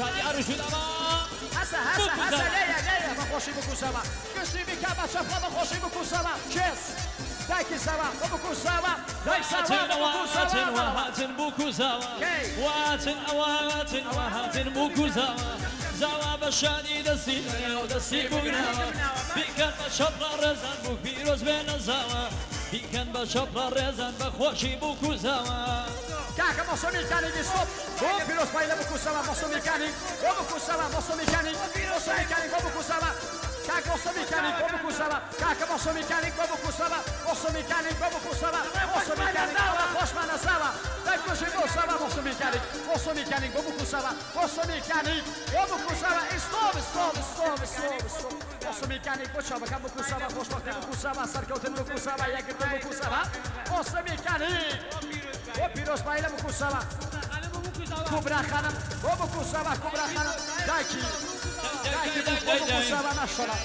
شادی عروس و داما. هەسە هەسە هەسە لێیە لێیە بە خۆشی بکوسەوە گشتی بیکا بە چەپڵە بە خۆشی بکوسەوە کێس دایکی ساوا بۆ بکوسەوە دایک ساوا بۆ بکوسەوە وهاتن بوکوزاوە واتن ئەواتن وهاتن بوکوزاوە زاوا بە شادی دەستی لەنێو دەستی بوگناوە بیکەن بە چەپڵە ڕێزان بوو پیرۆز بێ نەزاوە بیکەن بە چەپڵە ڕێزان بە خۆشی بوکوزاوە. کاکە مۆسۆ میکانیکی ستۆپ بۆ پیرۆزبایی لە بکوسەوە مۆسۆ میکانیک بۆ بکوسەوە مۆسۆ میکانیک مۆسۆ میکانیک بۆ بکوسەوە کاک مۆسۆ میکانیک بۆ بکوسەوە کاکە مۆسۆ میکانیک بۆ بکوسەوە مۆسۆ میکانیک بۆ بکوسەوە مۆسۆ میکانیک ئەوە خۆشمانە ساوە دەکوژی بۆ ساوە مۆسۆ میکانیک مۆسۆ میکانیک بۆ بکوسەوە مۆسۆ میکانیک بۆ بکوسەوە stop stop stop stop stop مۆسۆ میکانیک بۆ چاوەکان بکوسەوە خۆشبەختی بکوسەوە سەرکەوتن بکوسەوە یەکگرتن بکوسەوە مۆسۆ میکانیک بۆ پیرۆزبایی لە بکوسەوە کوبرا خانم بۆ بکوسەوە کوبرا خانم دایکی دایکی بۆ بکوسەوە ماشەڵا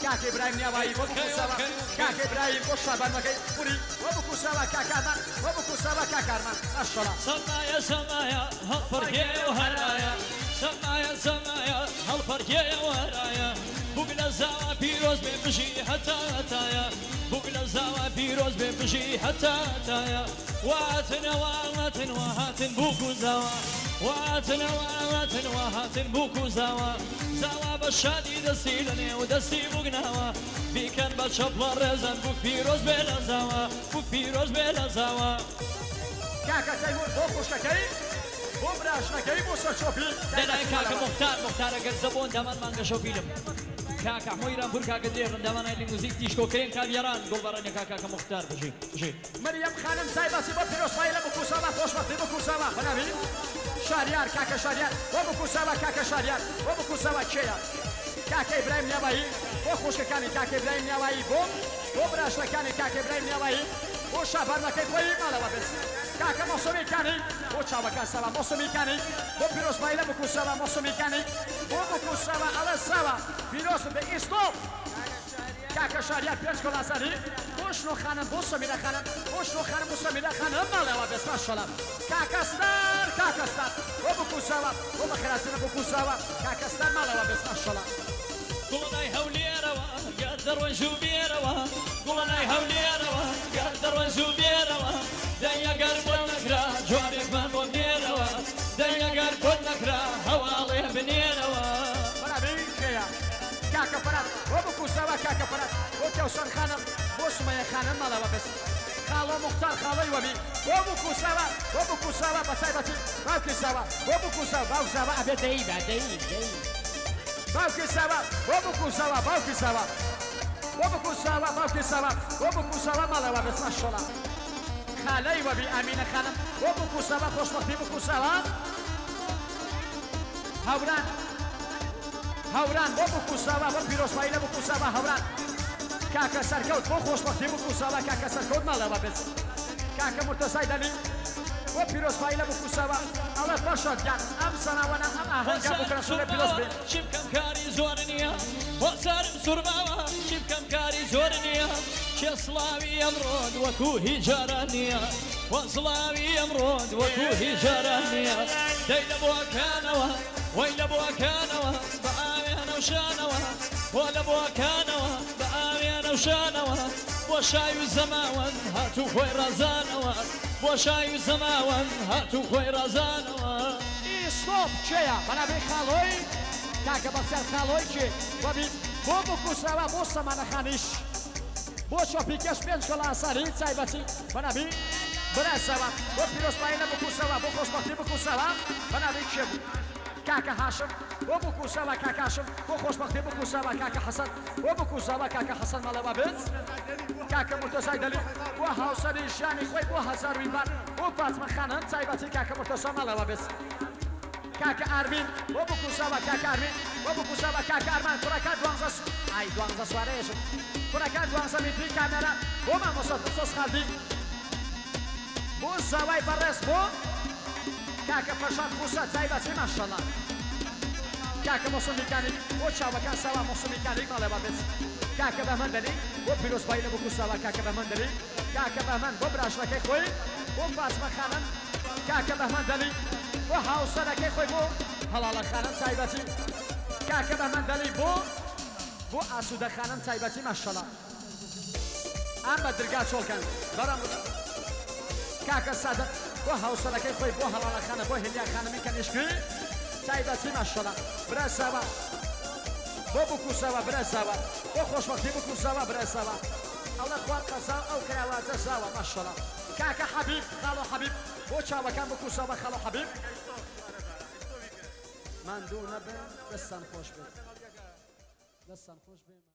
کاک ئیبراهیم نیاوایی بۆ بکوسەوە کاک ئیبراهیم بۆ شابانەکەی خوری بۆ بکوسەوە کاک ئارمان بۆ بکوسەوە کاک ئارمان ماشەڵا. سەمایە سەمایە هەڵپەڕکێ و هەرایە سەمایە سەمایە هەڵپەڕکێ و هەرایە بووک لە زاوا پیرۆز بێ بژی هەتا هەتایە بووک لە زاوا پیرۆز بێ بژی هەتا هەتایە واتن واتن وهاتن بووک و زاوا واتن واتن وهاتن بووک و زاوا زاوا بە شادی دەستی لەنێو دەستی بووگناوە بیکەن بە چەپڵە ڕێزان بووک پیرۆز بێ لە زاوا بووک پیرۆز بێ لە زاوا. کاکە تەیمور بۆ خوشکەکەی بۆ براژنەکەی بۆ سەرچۆپی دەلای کاکە مختار مختارە گەر زەبۆن دامان مانگە شەو فیلم کاکە حمۆیران پور کاکە درێغن دامانای لە موزیک تیشکۆکرێن کاڤیاران گوڵبەڕەنە کاکە مختار بژی بژی. مریەم خانم تایبەتی بۆ پیرۆزبایی لە بکوسەوە خۆشبەختی بکوسەوە بەناوی شاریار کاکە شاریار بۆ بکوسەوە کاکە شاریار بۆ بکوسەوە کێیە کاکە ئیبراهیم نیاوایی بۆ خوشکەکانی کاکە ئیبراهیم نیاوایی بۆ بۆ براشەکانی کاکە ئیبراهیم نیاوایی بۆ شابانەکەی خۆی ماڵەوە بێت کاکە مۆسۆ میکانیک بۆ چاوەکان ساوا مۆسۆ میکانیک بۆ پیرۆزبایی لە بکوسەوە مۆسۆ میکانیک بۆ بکوسەوە ئەڵێ ساوا پیرۆز بێ ئیستۆپ کاکە شاریار پێنج کۆلاسەری بۆ شنۆ خانم بۆ سەمیرە خانم بۆ شنۆ خانم بۆ سەمیرە خانم ماڵەوە بێت ماشەڵا کاکە ستار کاکە ستار بۆ بکوسەوە بۆ بەخێراتنە بکوسەوە کاکە ستار ماڵەوە بێت ماشەڵا. گوڵەنای هەولێرەوە گەر دەڕۆی زوو بێرەوە گوڵەنای هەولێرەوە گەر دەڕۆی زوو بێرەوە دەی ئەگەر بۆت نەکرا جوابێکمان بۆ بنێرەوە دەی ئەگەر بۆت نەکرا هەواڵێ بنێرەوە. بەرابی کێیە کاکە فەرات بۆ بکوسەوە کاکە فەرات بۆ کەوسەر خانم بۆ سومەیە خانم ماڵەوە بێت خاڵۆ مختار خاڵەی وەبی بۆ بکوسەوە بۆ بکوسەوە بە تایبەتی باوکی ساوا بۆ بکوسەوە باوک ساوا ئەبێ دەی بە دەی دەی باوکی ساوا بۆ بکوسەوە باوکی ساوا بۆ بکوسەوە باوکی ساوا بۆ بکوسەوە ماڵەوە بێت ماشەڵا خالەی وەبی ئامینە خانم بۆ بکوسەوە خۆشبەختی بکوسەوە هەوران هەوران بۆ بکوسەوە بۆ پیرۆزبایی لە بکوسەوە هەوران کاکە سەرکەوت بۆ خۆشبەختی بکوسەوە کاکە سەرکەوت ماڵەوە بێت کاکە مرتەزای دەلی بۆ پیرۆزبایی لە بکوسەوە ئەڵێ فەرشاد گیان ئەم سەناوەنە ئەم ئاهەنگە بکرە سوورە پیرۆز بێ. چی بکەم کاری زۆر نییە بۆ سەرم سوورماوە چی بکەم کاری زۆر نییە کێ سڵاوی ئەمڕۆت وەکوو هیچ جاران نییە وە سڵاوی ئەمڕۆت وەکوو هیچ جاران نییە دەی لە بۆکانەوە وەی لە بۆکانەوە بە ئاوێنە و شانەوە بۆ لە بۆکانەوە بە ئاوێنە و شانەوە بۆ شای و زەماوەند هاتوو خۆی ڕازانەوە بۆ شای و زەماوەند هاتوو خۆی ڕازانەوە. ئیستۆپ کێیە بەناوی خاڵۆی کاکە بەسیار خاڵۆی کێ وەبی بۆ بکوسەوە بۆ سەمانەخانیش بۆ چۆپیکەش پێنج کۆلاسەری تایبەتی بەناوی براسەوە بۆ پیرۆزبایی لە بکوسەوە بۆ خۆشبەختی بکوسەوە بەناوی کێ بوو کاکە هاشم بۆ بکوسەوە کاکە هاشم بۆ خۆشبەختی بکوسەوە کاکە حەسەن بۆ بکوسەوە کاکە حەسەن ماڵەوە بێت کاکە مرتەزای دەلی بۆ هاوسەری ژیانی خۆی بۆ هەزار ویبار بۆ فاتمە خانم تایبەتی کاکە مرتەزا ماڵەوە بێت کاکە ئارمین بۆ بکوسەوە کاکە ئارمین بۆ بکوسەوە کاکە ئارمان کوڕەکە دوانزە ئای دوانزە سوارەیەشم کوڕەکە 12 میتری کامێرا بۆ مامۆستا دڵسۆز خالدی بۆ زاوای بەڕێز بۆ کاکە فەرشاد خوسە تایبەتی ماشەڵا کاکە مۆسۆ میکانیک بۆ چاوەکان ساوا مۆسۆ میکانیک ماڵەوە بێت کاکە بەهمەن دەلی بۆ پیرۆزبایی لە بکوسەوە کاکە بەهمەن دەلی کاکە بەهمەن بۆ براشەکەی خۆی بۆ فاتمە خانم کاکە بەهمەن دەلی بۆ هاوسەرەکەی خۆی بۆ هەڵاڵە خانم تایبەتی کاکە بە مەندەلی بۆ بۆ ئاسوودە خانم تایبەتی ماشەڵا ئەم بە درگا چۆڵکەن بەرام کاکە سادق بۆ هاوسەرەکەی خۆی بۆ هەڵاڵە خانە بۆ هێلیا خانمی کەنیشکی تایبەتی ماشەڵا برا ساوا بۆ بکوسەوە برا ساوا بۆ خۆشبەختی بکوسەوە برا ساوا ئەڵە خوا قەزا ئەو کراواتە ساوا ماشەڵا کاکە حەبیب خاڵۆ حەبیب بۆ چاوەکان بکوسەوە خاڵۆ حەبیب ماندوو نەبن دەستان خۆش بێت دەستان خۆش بێ.